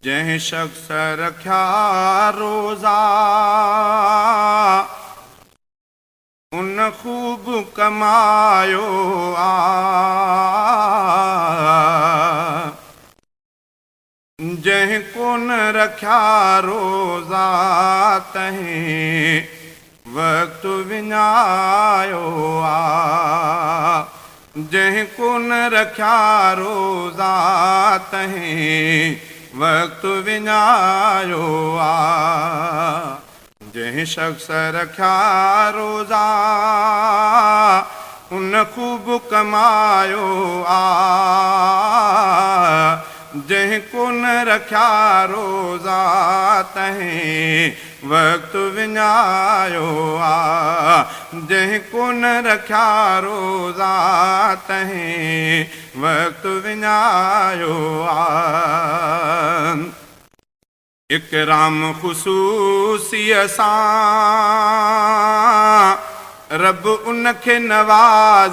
جنهن شخص رکيا روزا، ان خوب ڪمايو آ. جنهن ڪونه رکيا روزا، تنهن وقت وڃايو آ. جنهن ڪونه رکيا روزا، تنهن وقت وڃايو آ. جنهن شخص رکيا روزا، ان خوب ڪمايو آ. جنهن ڪونه رکيا روزا، تنهن وقت وڃايو آ. جنهن ڪونه رکيا روزا، تنهن وقت وڃايو آ. اڪرام خصوصيء سان رب ان کي نوازيو.